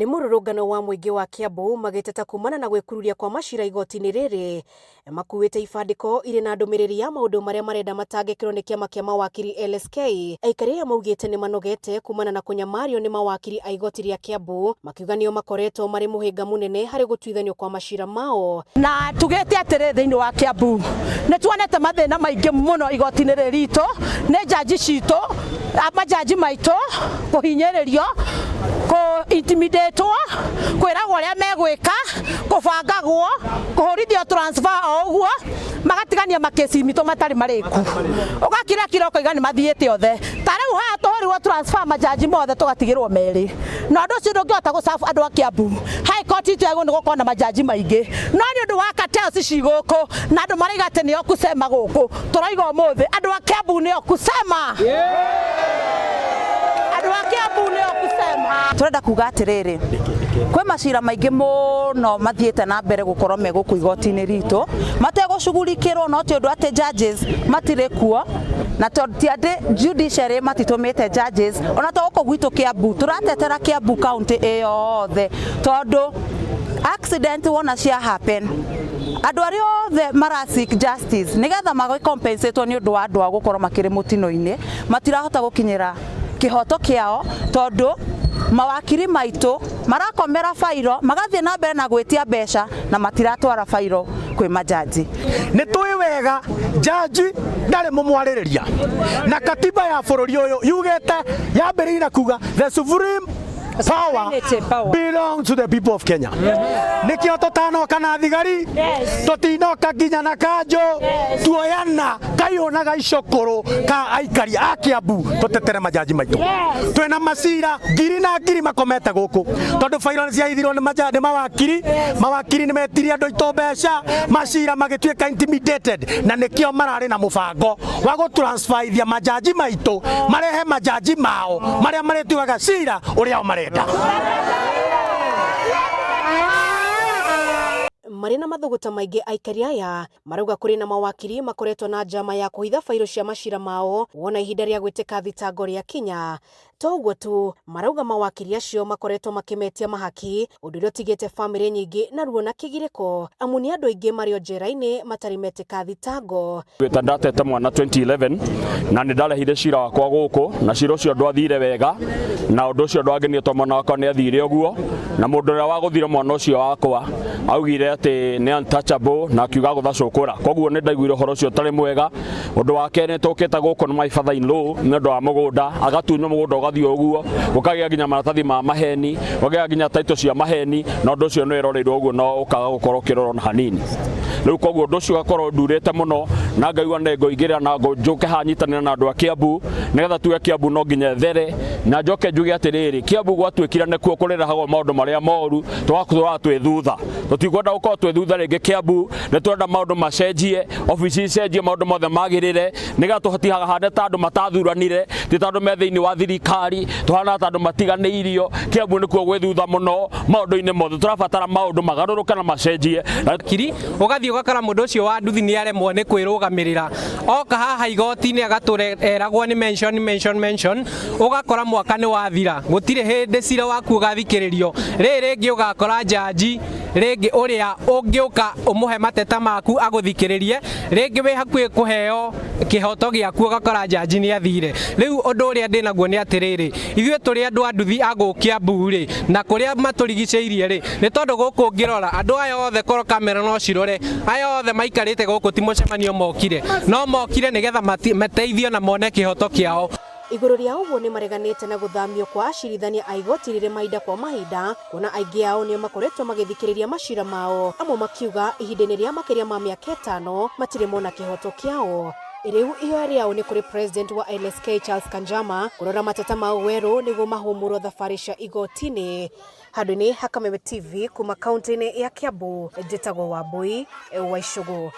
Nĩ mũrũrũngano wa mũingĩ wa Kiambu magĩteta kumana na gwĩkururia kwa macira igoti-inĩ rĩrĩ. Makuĩte ibandĩko irĩ na ndũmĩrĩri ya maũndũ marĩa marenda matangĩkĩrwo nĩ kĩama kĩa mawakiri LSK. Aikari aya maugĩte nĩ manogete kumana na kũnyamario nĩ mawakiri a igoti rĩa Kiambu, makiuga nĩo makoretwo marĩ mũhĩnga mũnene harĩ gũtuithanio kwa macira mao. Na tugĩte atĩrĩ, thĩinĩ wa Kiambu nĩ tuonete mathĩna maingĩ mũno igoti-inĩ rĩrĩ ritũ nĩ njanji citũ, majanji maitũ kũhinyĩrĩrio, kũ intimidatwo, kwĩragwo ũrĩa megwĩka, kũbangagwo, kũhũrithio transfer o ũguo, magatigania makĩci mitũ matarĩ marĩku, ũgakira kira ũkoiga nĩ mathiĩte othe. Ta rĩu haha tũhũrirwo transfer majanji mothe tũgatigĩrwo merĩ, na ũndũ ũcio ndũngĩhota gũ serve andũ a Kiambu. High Court itũ yagĩrĩirwo nĩ gũkorwo na majanji maingĩ, no nĩ ũndũ wa cartels ci gũkũ na andũ maraiga atĩ nĩo kusema gũkũ, tũraiga ũmũthĩ andũ a Kiambu nĩo kusema, andũ a Kiambu nĩo kusema. Turenda kuga atiriri, kwĩ macira maingĩ mũno mathiĩte na mbere gũkorwo me gũkũ igoti-inĩ ritũ mategũcugurikĩrwo, no ti ũndũ atĩ judges matirĩ kuo, na tondũ ti atĩ judiciary matitũmĩte judges ona to gũkũ gwitũ Kiambu. Tũratetera Kiambu county ĩ yothe, tondũ accident wona cia happen, andũ arĩa othe mara seek justice nĩgetha magĩ compensate nĩ ũndũ wa andũ ao gũkorwo makĩrĩ mũtino-inĩ matirahota gũkinyĩra kĩhoto kĩao, tondũ mawakiri maitũ marakomera bairo, magathiĩ na mbere na gwĩtia mbeca na matiratwara bairo kwĩ majaji. Nĩ tũĩ wega jaji ndarĩ mũmwarĩrĩria, na katiba ya bũrũri ũyũ yugĩte, yambĩrĩirie na kuga the supreme power belongs to the people of Kenya. Nĩkĩo tũtanoka na thigari, tũtinoka nginya na kanjũ, tuoyana kaiũ na gaicũkũrũ ka aikari a Kiambu tũtetere majaji maitũ. Twĩna macira ngiri na ngiri makomete gũkũ tondũ bairo nĩ ciahithirwo nĩ mawakiri. Mawakiri nĩ metirie andũ aitũ mbeca, macira magĩtuĩka intimidated, na nĩkĩo mararĩ na mũbango wa gũtransferithia majaji maitũ, marehe majaji mao marĩa marĩtuaga cira ũrĩa o marenda. Marĩ na mathũgũta maingĩ, aikari aya marauga kũrĩ na mawakiri makoretwo na njama ya kũhitha bairo cia macira mao wona ihinda rĩa gwĩtĩka thitango rĩakinya. To ũguo tu, marauga mawakiri acio makoretwo makĩmetia mahaki, ũndũ ũrĩa ũtigĩte bamĩrĩ nyingĩ na ruo na kĩgirĩko, amu nĩ andũ aingĩ marĩ o njera-inĩ matarĩ metĩka thitango. Gwĩta ndatete mwana 2011 na nĩ ndarehire cira wakwa gũkũ, na cira ũcio ndwathire wega, na ũndũ ũcio ndwangenirie tondũ mwana wakwa nĩ athire ũguo, na mũndũ ũrĩa wagũthire mwana ũcio wakwa augire atĩ nĩ untouchable na akiuga gũtha cũkũra. Koguo nĩ ndaiguire ũhoro ũcio ũtarĩ mwega. Ũndũ wa kerĩ, nĩ tũkĩte gũkũ na my father in law nĩ ũndũ wa mũgũnda, agatunywo mũgũnda ũgathiĩ ũguo, gũkagĩa nginya maratathi ma maheni, gũkagĩa nginya title cia maheni, na ũndũ ũcio nĩ wĩroreirwo ũguo na ũkaga gũkorwo ũkĩrorwo na hanini. Rĩu koguo ũndũ ũcio ũgakorwo ndurĩte mũno, na ngaigua nĩ ngũingĩrĩra na njũke haha nyitanĩre na andũ a Kiambu nĩgetha tuge Kiambu no nginya ĩthere, na njoke njuge atĩrĩrĩ, Kiambu gwatuĩkire nĩkuo kũrĩrehagwo maũndũ marĩa moru, tũgatũraga twĩ thutha. Tũtikwenda gũkorwo twĩ thutha rĩngĩ Kiambu, nĩ tũrenda maũndũ macenjie, obici icenjie, maũndũ mothe magĩrĩre, nĩgetha tũtikahane ta andũ matathuranire, ti ta andũ me thĩinĩ wa thirikari, tũhana ta andũ matiganĩirio. Kiambu nĩkuo gwĩ thutha mũno maũndũ-inĩ mothe, tũrabatara maũndũ magarũrũke na macenjie. Kiri ũgathiĩ ũgakora mũndũ ũcio wa nduthi nĩ aremwo nĩ kwĩrũgamĩrĩra, oka haha igoti-inĩ agatũra eragwo nĩ mention mention mention, ũgakora mwaka nĩ wathira, gũtirĩ hĩndĩ cira waku ũgathikĩrĩrio. Rĩrĩ rĩngĩ ũgakora njanji rĩngĩ ũrĩa ũngĩũka ũmũhe mateta maku agũthikĩrĩrie, rĩngĩ wĩ hakuhĩ kũheo kĩhoto gĩaku ũgakora njanji nĩ athire. Rĩu ũndũ ũrĩa ndĩnaguo nĩ atĩrĩrĩ, ithuĩ tũrĩ andũ a nduthi a gũkũ Kiambu rĩ, na kũrĩa matũrigicĩirie rĩ, nĩ tondũ gũkũ ũngĩrora andũ aya othe, korwo kamera no cirore, aya othe maikarĩte gũkũ ti mũcemanio mokire, no mokire nĩgetha mateithio na mone kĩhoto kĩao. Igũrũ rĩa ũguo, nĩ mareganĩte na gũthamio kwa acirithania a igoti rĩrĩ mahinda kwa mahinda, kuona aingĩ ao nĩo makoretwo magĩthikĩrĩria macira mao, amwe makiuga ihinda-inĩ rĩa makĩria ma mĩaka 5 matirĩ mona kĩhoto kĩao. Rĩu ihoya rĩao nĩ kũrĩ president wa LSK Charles Kanjama kũrora mateta mao werũ nĩguo mahũmũrwo thabarĩ cia igoti-inĩ. Handũ-inĩ ha Kameme TV kuma kaunti-inĩ ya Kiambu, njĩtagwo Wambui wa Icũgũ.